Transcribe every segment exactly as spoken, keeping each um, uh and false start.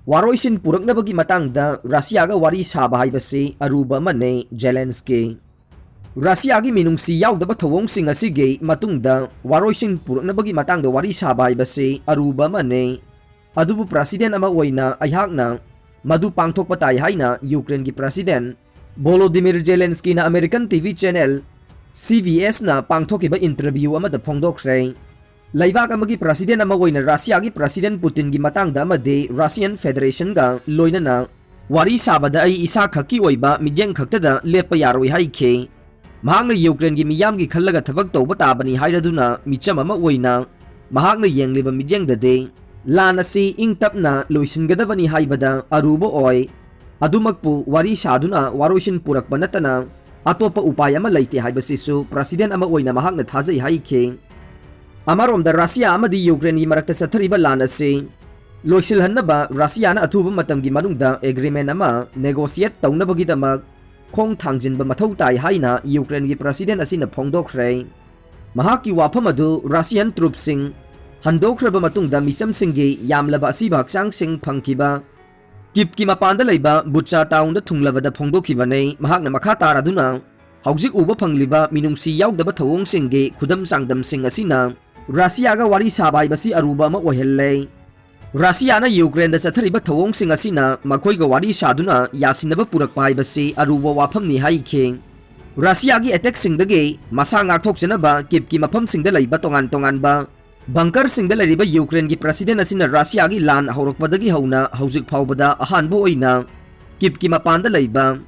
ꯋꯥꯔꯣꯏꯁꯤꯟ ꯄꯨꯔꯛꯅꯕꯒꯤ ꯃꯇꯥꯡꯗ ꯔꯁꯤꯌꯥꯒ ꯋꯥꯔꯤ ꯁꯥꯕ ꯍꯥꯏꯕꯁꯤ ꯑꯔꯨꯕ ꯑꯃꯅꯤ꯫ ꯖꯦꯂꯦꯟꯁꯀꯤ ꯔꯁꯤꯌꯥꯒꯤ ꯃꯤꯅꯨꯡꯁꯤ ꯌꯥꯎꯗꯕ ꯊꯧꯑꯣꯡꯁꯤꯡ ꯑꯁꯤꯒꯤ ꯃꯇꯨꯡꯗ ꯋꯥꯔꯣꯏꯁꯤꯟ ꯄꯨꯔꯛꯅꯕꯒꯤ ꯃꯇꯥꯡꯗ ꯋꯥꯔꯤ ꯁꯥꯕ ꯍꯥꯏꯕꯁꯤ ꯑꯔꯨꯕ ꯑꯃꯅꯤ꯫ ꯑꯗꯨꯕꯨ ꯄ꯭ꯔꯁꯤꯗꯦꯟ ꯑꯃ ꯑꯣꯏꯅ ꯑꯩꯍꯥꯛꯅ ꯃꯗꯨ ꯄꯥꯡꯊꯣꯛꯄ ꯇꯥꯏ ꯍꯥꯏꯅ ꯌꯨꯀ꯭ꯔꯦꯟꯒꯤ ꯄ꯭ꯔꯁꯤꯗꯦꯟ ꯚꯣꯂꯣꯗꯤꯃꯤꯔ ꯖꯦꯂꯦꯟꯁꯀꯤꯅ American T V channel C B ꯑꯦꯁꯅ ꯄꯥꯡꯊꯣꯛꯈꯤꯕ ꯏꯟꯇꯔꯚ꯭ꯌꯨ ꯑꯃꯗ ꯐꯣꯡꯗꯣꯛꯈ꯭ꯔꯦ꯫ ꯂꯩꯕꯥꯛ ꯑꯃꯒꯤ ꯄ꯭ꯔꯁꯤꯗꯦꯟ ꯑꯃ ꯑꯣꯏꯅ ꯔꯁꯤꯌꯥꯒꯤ ꯄ꯭ꯔꯁꯤꯗꯦꯟ ꯄꯨꯇꯤꯟꯒꯤ ꯃꯇꯥꯡꯗ ꯑꯃꯗꯤ ꯔꯁꯤꯌꯟ ꯐꯦꯗꯔꯦꯁꯟꯒ ꯂꯣꯏꯅꯅ ꯋꯥꯔꯤ ꯁꯥꯕꯗ ꯑꯩ ꯏꯁꯥ ꯈꯛꯀꯤ ꯑꯣꯏꯕ ꯃꯤꯠꯌꯦꯡ ꯈꯛꯇꯗ ꯂꯦꯞꯄ ꯌꯥꯔꯣꯏ ꯍꯥꯏꯈꯤ꯫ ꯃꯍꯥꯛꯅ ꯌꯨꯀ꯭ꯔꯦꯟꯒꯤ ꯃꯤꯌꯥꯝꯒꯤ ꯈꯜꯂꯒ ꯊꯕꯛ ꯇꯧꯕ ꯇꯥꯕꯅꯤ ꯍꯥꯏꯔꯗꯨꯅ ꯃꯤꯆꯝ ꯑꯃ ꯑꯣꯏꯅ ꯃꯍꯥꯛꯅ ꯌꯦꯡꯂꯤꯕ ꯃꯤꯠꯌꯦꯡꯗꯗꯤ ꯂꯥꯟ ꯑꯁꯤ ꯏꯪ ꯇꯞꯅ ꯂꯣꯏꯁꯤꯟꯒꯗꯕꯅꯤ ꯍꯥꯏꯕꯗ ꯑꯔꯨꯕ ꯑꯣꯏ꯫ ꯑꯗꯨꯃꯛꯄꯨ ꯋꯥꯔꯤ ꯁꯥꯗꯨꯅ ꯋꯥꯔꯣꯏꯁꯤꯟ ꯄꯨꯔꯛꯄ ꯅꯠꯇꯅ ꯑꯇꯣꯞꯄ ꯎꯄꯥꯏ ꯑꯃ ꯂꯩꯇꯦ ꯍꯥꯏꯕꯁꯤꯁꯨ ꯄ꯭ꯔꯁꯤꯗꯦꯟ ꯑꯃ ꯑꯣꯏꯅ ꯃꯍꯥꯛꯅ ꯊꯥꯖꯩ ꯍꯥꯏꯈꯤ꯫ ꯑꯃꯔꯣꯝꯗ ꯔꯁꯤꯌꯥ ꯑꯃꯗꯤ ꯌꯨꯀ꯭ꯔꯦꯟꯒꯤ ꯃꯔꯛꯇ ꯆꯠꯊꯔꯤꯕ ꯂꯥꯟ ꯑꯁꯤ ꯂꯣꯏꯁꯤꯜꯍꯟꯅꯕ ꯔꯁꯤꯌꯥꯅ ꯑꯊꯨꯕ ꯃꯇꯝꯒꯤ ꯃꯅꯨꯡꯗ ꯑꯦꯒ꯭ꯔꯤꯃꯦꯟ ꯑꯃ ꯅꯦꯒꯣꯁꯤꯌꯦꯠ ꯇꯧꯅꯕꯒꯤꯗꯃꯛ ꯈꯣꯡ ꯊꯥꯡꯖꯤꯟꯕ ꯃꯊꯧ ꯇꯥꯏ ꯍꯥꯏꯅ ꯌꯨꯀ꯭ꯔꯦꯟꯒꯤ ꯄ꯭ꯔꯁꯤꯗꯦꯟ ꯑꯁꯤꯅ ꯐꯣꯡꯗꯣꯛꯈ꯭ꯔꯦ꯫ ꯃꯍꯥꯛꯀꯤ ꯋꯥꯐꯝ ꯑꯗꯨ ꯔꯁꯤꯌꯟ ꯇ꯭ꯔꯨꯞꯁꯤꯡ ꯍꯟꯗꯣꯛꯈ꯭ꯔꯕ ꯃꯇꯨꯡꯗ ꯃꯤꯆꯝꯁꯤꯡꯒꯤ ꯌꯥꯝꯂꯕ ꯑꯁꯤꯕ ꯍꯛꯆꯥꯡꯁꯤꯡ ꯐꯪꯈꯤꯕ ꯀꯤꯞꯀꯤ ꯃꯄꯥꯟꯗ ꯂꯩꯕ ꯕꯨꯆꯥ ꯇꯥꯎꯟꯗ ꯊꯨꯡꯂꯕꯗ ꯐꯣꯡꯗꯣꯛꯈꯤꯕꯅꯤ꯫ ꯃꯍꯥꯛꯅ ꯃꯈꯥ ꯇꯥꯔꯗꯨꯅ ꯍꯧꯖꯤꯛ ꯎꯕ ꯐꯪꯂꯤꯕ ꯃꯤꯅꯨꯡꯁꯤ ꯌꯥꯎꯗꯕ ꯊꯧꯑꯣꯡꯁꯤꯡꯒꯤ ꯈꯨꯗꯝ ꯆꯥꯡꯗꯝꯁꯤꯡ ꯑꯁꯤꯅ ꯔꯁꯤꯌꯥꯒ ꯋꯥꯔꯤ ꯁꯥꯕ ꯍꯥꯏꯕꯁꯤ ꯑꯔꯨꯕ ꯑꯃ ꯑꯣꯏꯍꯜꯂꯦ꯫ ꯔꯁꯤꯌꯥꯅ ꯌꯨꯀ꯭ꯔꯦꯟꯗ ꯆꯠꯊꯔꯤꯕ ꯊꯧꯑꯣꯡꯁꯤꯡ ꯑꯁꯤꯅ ꯃꯈꯣꯏꯒ ꯋꯥꯔꯤ ꯁꯥꯗꯨꯅ ꯌꯥꯁꯤꯟꯅꯕ ꯄꯨꯔꯛꯄ ꯍꯥꯏꯕꯁꯤ ꯑꯔꯨꯕ ꯋꯥꯐꯝꯅꯤ ꯍꯥꯏꯈꯤ꯫ ꯔꯁꯤꯌꯥꯒꯤ ꯑꯦꯇꯦꯛꯁꯤꯡꯗꯒꯤ ꯃꯁꯥ ꯉꯥꯛꯊꯣꯛꯆꯅꯕ ꯀꯤꯞꯀꯤ ꯃꯐꯝꯁꯤꯡꯗ ꯂꯩꯕ ꯇꯣꯉꯥꯟ ꯇꯣꯉꯥꯟꯕ ꯕꯪꯀꯔꯁꯤꯡꯗ ꯂꯩꯔꯤꯕ ꯌꯨꯀ꯭ꯔꯦꯟꯒꯤ ꯄ꯭ꯔꯁꯤꯗꯦꯟ ꯑꯁꯤꯅ ꯔꯁꯤꯌꯥꯒꯤ ꯂꯥꯟ ꯍꯧꯔꯛꯄꯗꯒꯤ ꯍꯧꯅ ꯍꯧꯖꯤꯛ ꯐꯥꯎꯕꯗ ꯑꯍꯥꯟꯕ ꯑꯣꯏꯅ ꯀꯤꯞꯀꯤ ꯃꯄꯥꯟꯗ ꯂꯩꯕ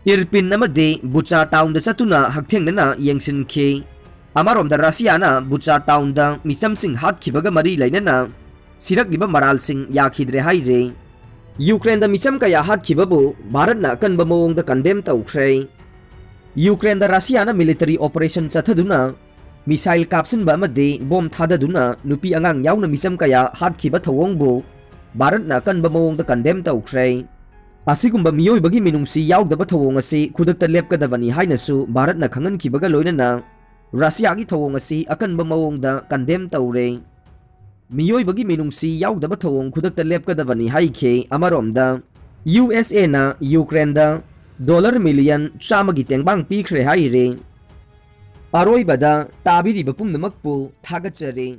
ꯏꯔꯄꯤꯟ ꯑꯃꯗꯤ ꯕꯨꯆꯥ ꯇꯥꯎꯟꯗ ꯆꯠꯇꯨꯅ ꯍꯛꯊꯦꯡꯅꯅ ꯌꯦꯡꯁꯤꯟꯈꯤ꯫ ꯑꯃꯔꯣꯝꯗ ꯔꯁꯤꯌꯥꯅ ꯕꯨꯆꯥ ꯇꯥꯎꯟꯗ ꯃꯤꯆꯝꯁꯤꯡ ꯍꯥꯠꯈꯤꯕꯒ ꯃꯔꯤ ꯂꯩꯅꯅ ꯁꯤꯔꯛꯂꯤꯕ ꯃꯔꯥꯜꯁꯤꯡ ꯌꯥꯈꯤꯗ꯭ꯔꯦ ꯍꯥꯏꯔꯦ꯫ ꯌꯨꯀ꯭ꯔꯦꯟꯗ ꯃꯤꯆꯝ ꯀꯌꯥ ꯍꯥꯠꯈꯤꯕꯕꯨ ꯚꯥꯔꯠꯅ ꯑꯀꯟꯕ ꯃꯑꯣꯡꯗ ꯀꯟꯗꯦꯝ ꯇꯧꯈ꯭ꯔꯦ꯫ ꯌꯨꯀ꯭ꯔꯦꯟꯗ ꯔꯁꯤꯌꯥꯅ ꯃꯤꯂꯤꯇꯔꯤ ꯑꯣꯄꯔꯦꯁꯟ ꯆꯠꯊꯗꯨꯅ ꯃꯤꯁꯥꯏꯜ ꯀꯥꯞꯁꯤꯟꯕ ꯑꯃꯗꯤ ꯕꯣꯝ ꯊꯥꯗꯗꯨꯅ ꯅꯨꯄꯤ ꯑꯉꯥꯡ ꯌꯥꯎꯅ ꯃꯤꯆꯝ ꯀꯌꯥ ꯍꯥꯠꯈꯤꯕ ꯊꯧꯑꯣꯡꯕꯨ ꯚꯥꯔꯠꯅ ꯑꯀꯟꯕ ꯃꯑꯣꯡꯗ ꯀꯟꯗꯦꯝ ꯇꯧꯈ꯭ꯔꯦ꯫ ꯑꯁꯤꯒꯨꯝꯕ ꯃꯤꯑꯣꯏꯕꯒꯤ ꯃꯤꯅꯨꯡꯁꯤ ꯌꯥꯎꯗꯕ ꯊꯧꯑꯣꯡ ꯑꯁꯤ ꯈꯨꯗꯛꯇ ꯂꯦꯞꯀꯗꯕꯅꯤ ꯍꯥꯏꯅꯁꯨ ꯚꯥꯔꯠꯅ ꯈꯪꯍꯟꯈꯤꯕꯒ ꯂꯣꯏꯅꯅ ꯔꯁꯤꯌꯥꯒꯤ ꯊꯧꯑꯣꯡ ꯑꯁꯤ ꯑꯀꯟꯕ ꯃꯑꯣꯡꯗ ꯀꯟꯗꯦꯝ ꯇꯧꯔꯦ꯫ ꯃꯤꯑꯣꯏꯕꯒꯤ ꯃꯤꯅꯨꯡꯁꯤ ꯌꯥꯎꯗꯕ ꯊꯧꯑꯣꯡ ꯈꯨꯗꯛꯇ ꯂꯦꯞꯀꯗꯕꯅꯤ ꯍꯥꯏꯈꯤ꯫ ꯑꯃꯔꯣꯝꯗ, ꯌꯨ ꯑꯦꯁ ꯑꯦꯅ ꯌꯨꯀ꯭ꯔꯦꯟꯗ ꯗꯣꯂꯔ ꯃꯤꯂꯤꯌꯟ ꯆꯥꯝꯃꯒꯤ ꯇꯦꯡꯕꯥꯡ ꯄꯤꯈ꯭ꯔꯦ ꯍꯥꯏꯔꯤ꯫ ꯑꯔꯣꯏꯕꯗ ꯇꯥꯕꯤꯔꯤꯕ ꯄꯨꯝꯅꯃꯛꯄꯨ ꯊꯥꯒꯠꯆꯔꯤ꯫